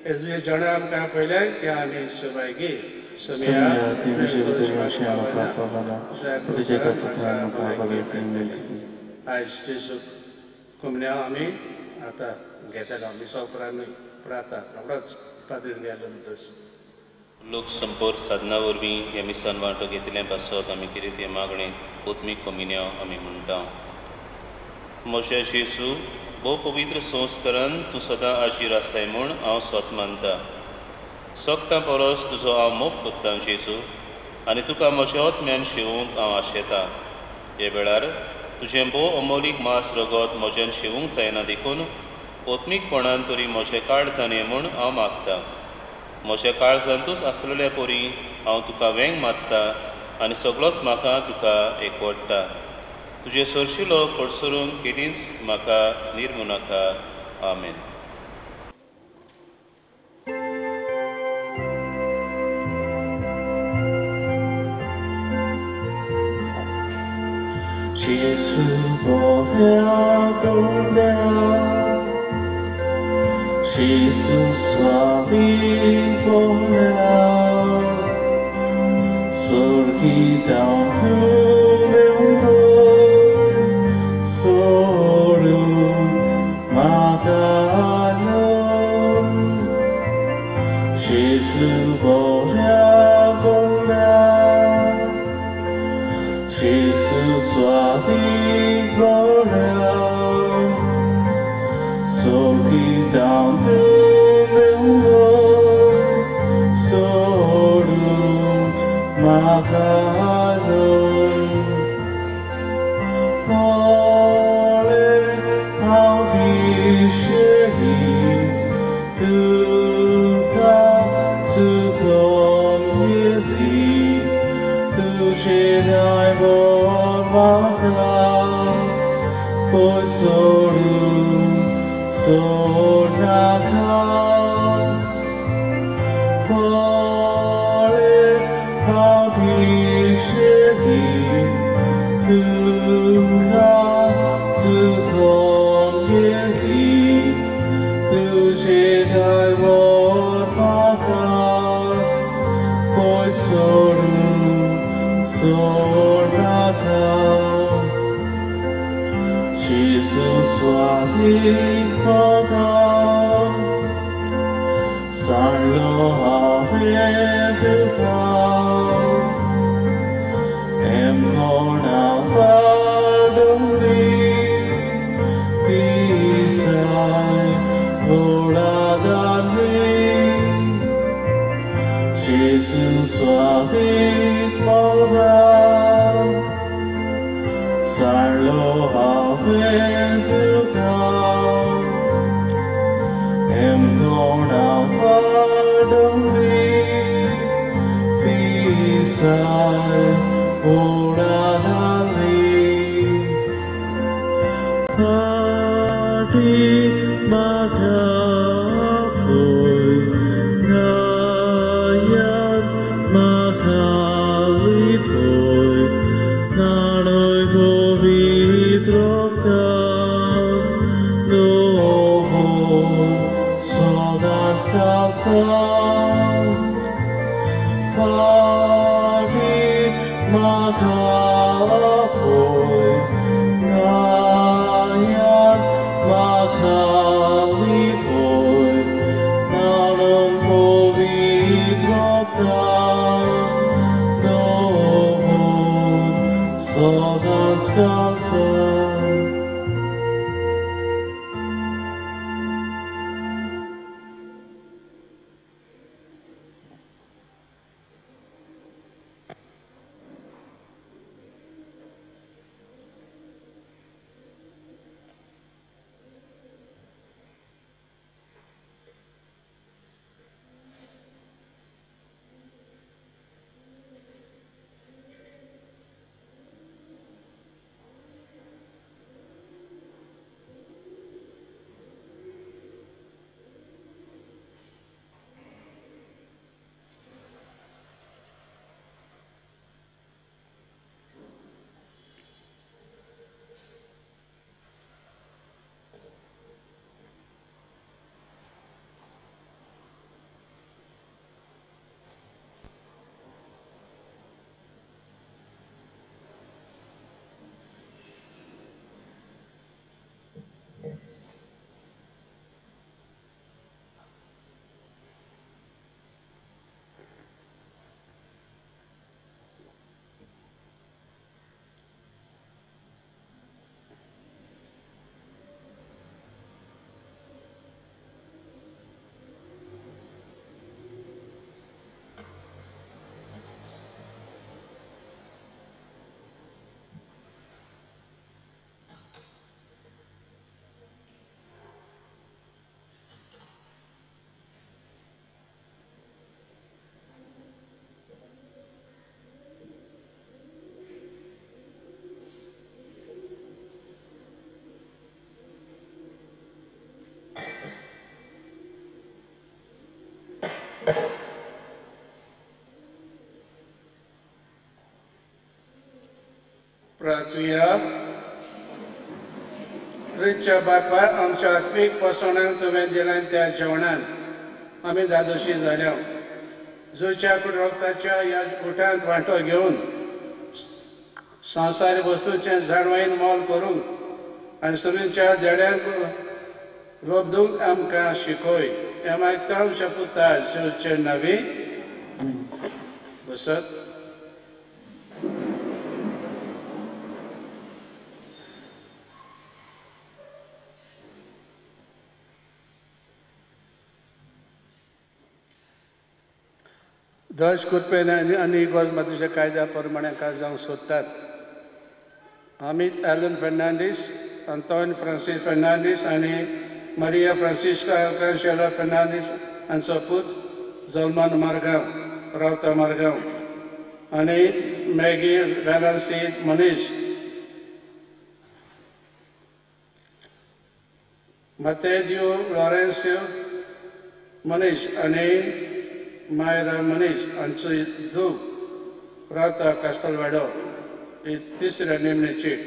हेजे जेवणां आमकां पयलें तें आमी सभागी. आयज जेजू कुमण्या आमी आतां घेतलो मिसा उपरांत न्हय पूण आतां रोखडोच पाद्रीन गेलो म्हणटच. लोक संपर्क साधना वरवीं ह्या मिसान वांटो घेतिल्लें पासत आमी कितें तें मागणें आत्मीक कोमिन्यांव आमी म्हणटा. म्हज्या जेजू, भोव पवित्र संस्करण तूं सदां आजीर आसाय म्हूण हांव स्वत मानता. सगटां परस तुजो हांव मोग कोत्तां जेजू, आनी तुका म्हज्या आत्म्यान शेवूंक हांव आशेतां. हे वेळार तुजें भोव अमोलीक मांस रगत म्हज्यान शेवूंक जायना देखून आत्मीकपणान तरी म्हजें काळजान ये म्हूण हांव मागतां. म्हज्या काळजांतूच आसलेल्या परी हांव तुका वेंग मारता आनी सगळोच म्हाका तुका एकवडटा. तुजे सरशिलो कडसरून केदींच म्हाका निर्मू नाका. आमेन. जेजू बोल्या गोल्या, जेजू स्वामी बोल्या, सोर्गी तुझे दैवर म्हाका पय सोडून सोडनाका पळे हांव दिशेनी तुका चुकोन गेली तुझे दैवर म्हाका पय सोडून सोडनाका जेजू स्वादीक म्हाका सांडलो हांवें तुका एमकोणा वाडोवली पिसाय गोडा घाली जेजू स्वादीक म्हाका सांडलो हांवें तुका एमकोणा वाडोवली पिसाय गोडा घाली फाटी म्हाका पळय गायात म्हाका लिपय न्हाणय पवित्र रगतान दवर सदांच काळजान फाटी म्हाका पळय गायात म्हाका लिपय न्हाणून पवित्र रगतान दवर सदांच काळजान. प्रार्थुया. क्रिस्ताच्या बापा आमच्या आत्मीक पोसवणाक तुवें दिलें त्या जेवणान आमी धादोशी जाल्या. जुच्या रक्ताच्या ह्या गुठांत वांटो घेवन संवसारी वस्तूचें जाणवयन मोल करूंक आनी सुरींच्या देड्यांक रोबदूंक आमकां शिकय. हें मागता आमच्या पुता जेजूचे नांवी. बसत. दश कुरपेन आनी इगोर्ज मातीच्या कायद्या प्रमाणे जावंक सोदतात. Amit Alan Fernandes, Anton Francis Fernandes आनी मारिया फ्रांसिस्का अल्कांशेला फर्नांडीस हांचो पूत जल्मान मारगांव, रावता मारगांव आनी मॅगी वेलन्सी मनीष मतेदियो लॉरेन्सियो मनीष आनी मायरा मनीष हांचो धूव रावता कास्टलवाडो ही तिसऱ्या निमणी चीट.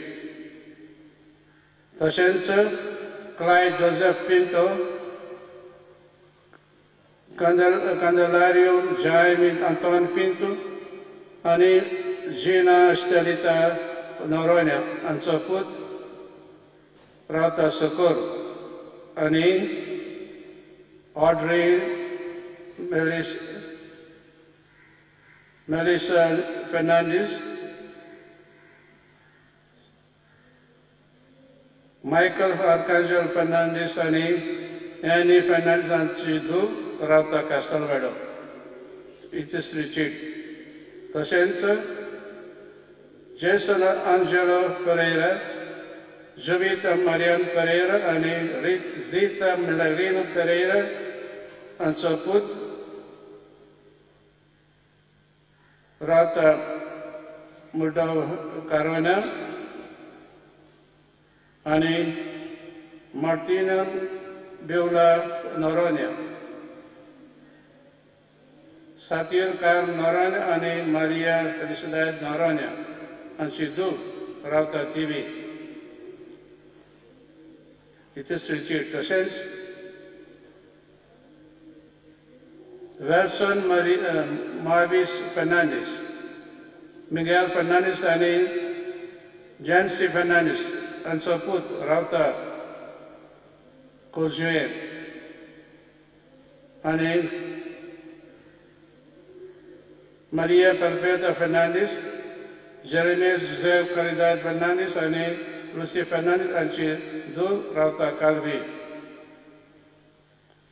तशेंच क्लाय जोसेफ पिंटो कंदलारियो जायमी अंतोन पिंटो आनी जिना स्टेलिता नोरोन्या हांचो पूत रावता सकोर आनी Audrey Melissa Fernandes Michael Archangel Fernandes आनी एनी फर्नांडीस हांची धूव रावता कास्टलवाडो ही तिसरी चीट. तशेंच जेसन आंजेलो परेरा जुविता मारियन परेरा आनी झिता मिलाग्रीनो परेरा हांचो पूत रावता मुड्डो कारोना आनी मार्टिना बेवला नोरोन्या सातीर कार नोरोन्या आनी मारिया फेलिसिदाद नोरोन्या हांची धूव रावता तिवी ही तिसरी चीट. तशेंच वेल्सन मावीस फर्नांडीस मिगेल फर्नांडीस आनी जॅन्सी फर्नांडीस हांचो पूत रावता कोर्जुए आनी मारिया परपेता फर्नांडीस जेरेमियस जुझेफ करिदाद फर्नांडीस आनी लुसी फर्नांडीस हांची धूव रावता कालवी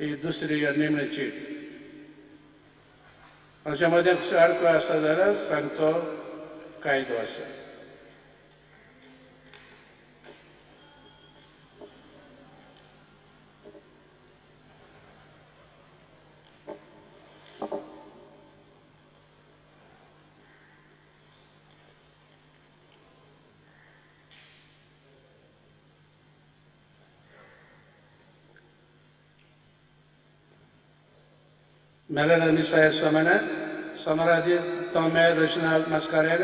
ही दुसरी निमणी चीट. हाच्या मदें आडखळ आसा जाल्यार सांगचो कायदो आसा. मेलेला मिसा सोमनाथ सोमरादी तोमे रचना मास्कारेन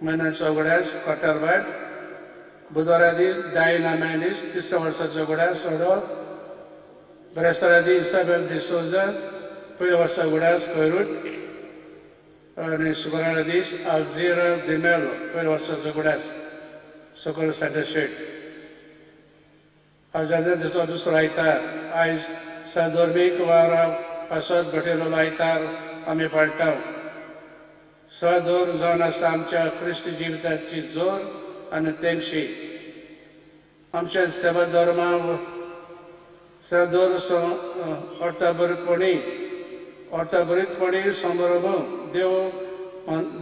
म्हयन्याचो उगडास कोटरवाट बुधवारा दीस डायना मॅनिस तिसऱ्या वर्साचो उगडास सोडो ब्रेस्तारा दीस इसाबेल डिसोजा पयल्या वर्सा उगडास खैरूट आनी शुक्रारा दीस आल्झिरा दिमेलो पयल्या वर्साचो उगडास सकयल सँडरशेट. आज दिसो दुसरो आयतार आयज सधर्मीक वावरा पासत भटेलो आयतार आमी पाळटा. सदोर जावन आसा आमच्या क्रिस्ती जिविताची जोर आनी तेंगशी. आमच्या सेवा धर्मा सदोर अर्थाभरीतपणी समारंभ देव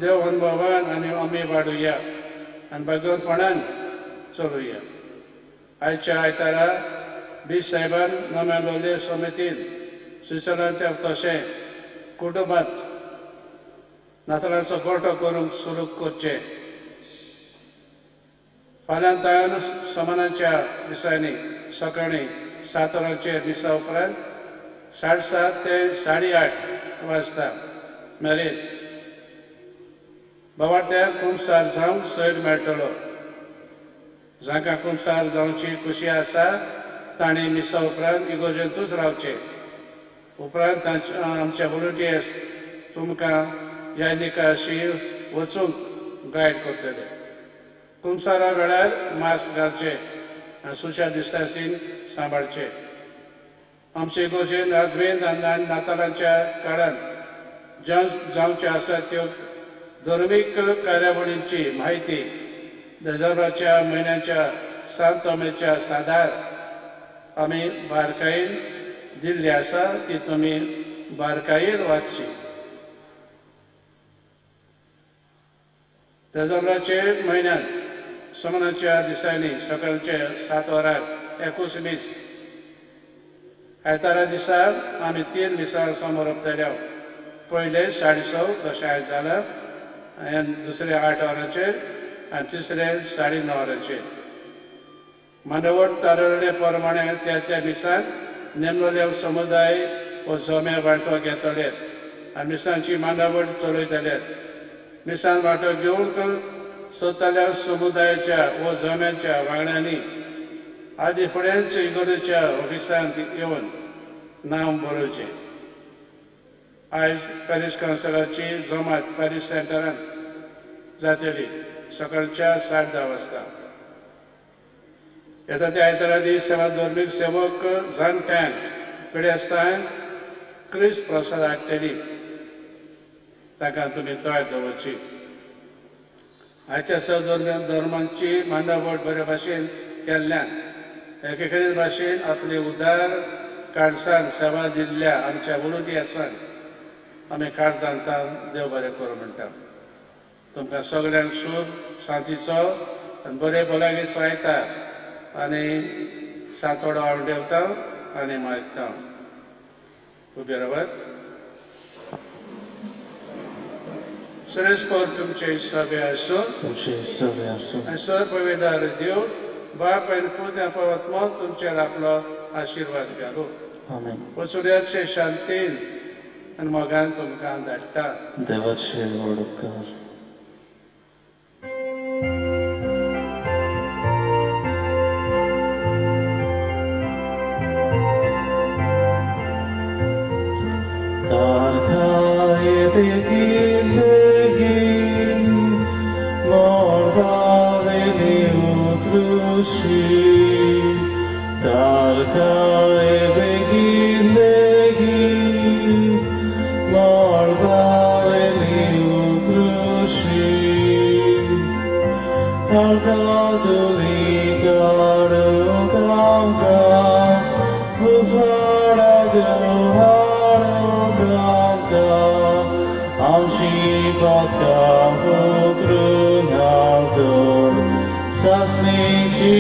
देव अनुभवान आनी आमी वाडुया आनी भाग्यवंतपणान चलुया. आयच्या आयतारा बीस साहेबान नव्या लोलये समितीन स्वित्झर्लंडांत तशें कुटुंबांत नातलांचो गोठो करूंक सुरू करचें. फाल्यां तान समानाच्या दिसांनी सकाळीं 7 वरांचेर मिसा उपरांत 7:30 ते 8:30 वाजता मेरेन बाबाट्याक कुमसार जावंक सैर मेळटलो. जांकां कुमसार जावची खुशी आसा तांणी मिसा उपरांत इगोर्जेंतूच रावचें. उपरांत आमच्या व्हॉलंटियर्स तुमकां ह्या निकाशी वचूंक गायड करतले. कुमसारा वेळार मास्क घालचें आनी सोशल डिस्टन्सींग सांबाळचें. आमचे इगोर्जेन आदवेंत आनी नातालांच्या काळांत जावच्यो आसा त्यो धर्मीक कार्यावळींची म्हायती देजाराच्या म्हयन्याच्या सांत तोमेच्या सादार आमी बारकायेन दिल्ली आसा ती तुमी बारकायेन वाचची. देजाराचे म्हयन्यांत समानाच्या दिसांनी सकाळचे 7 वरांक 21 मीस आयतारा दिसा आमी 3 मिसां समोर पयले 6:30 तशें आयज जालां. आनी दुसरें 8 वरांचेर आनी तिसरें 9:30 वरांचेर. मांडावळ थारयल्ले प्रमाणे त्या त्या मिसान नेमलेले समुदाय व जमे वांटो घेतले आनी मिसांची मांडावळ चलयतले. मिसान वांटो घेवंक सोदतल्या समुदायाच्या व जम्याच्या वांगड्यांनी आदी फुडेंच इगर्जेच्या ऑफिसांत येवन नांव बरोवचें. आयज पॅरीश कावन्सिलाची जमात पॅरीश सेंटरांत जातली सकाळच्या 10:30 वाजता. येता त्या आयतारा दीस सेवा धर्मीक सेवक जान टँक पिडेस्तांक क्रिस्त प्रसाद हाडटली. ताका तुमी तयार दवरची. आयच्या सदर्म धर्मांची मांडावळ बरे भाशेन केल्ल्यान एकेकडेच भाशेन आपले उदार काळसान सेवा दिल्ल्या आमच्या वलुती आसान आमी काळजांतान देव बरें करूं म्हणटा. तुमकां सगळ्यांक सूख शांतीचो आनी बरे भलायकेचो आयतार आनी सांतोडो हांव देवता आनी मागता. उबे रावात. सुरेश तुमचे सभे आसूं. तुमचे सभे आसूं. आनी सर पवित्र देव बाप आनी पूत आनी पवित्र तुमचेर आपलो आशिर्वाद घालू. आमेन. वसुड्याचे शांतीन आनी मोगान तुमकां धाडटा. देवाचे व्हड उपकार. बेगीन बेगीन मळबावेली उतरुशी तारकाय बेगीन बेगीन मळबावेली उतरुशी तारकादुली काडूंक आमकां उजवाडा देव हाडूंक आमकां आमची पातकां उतरून हाडून सासणीची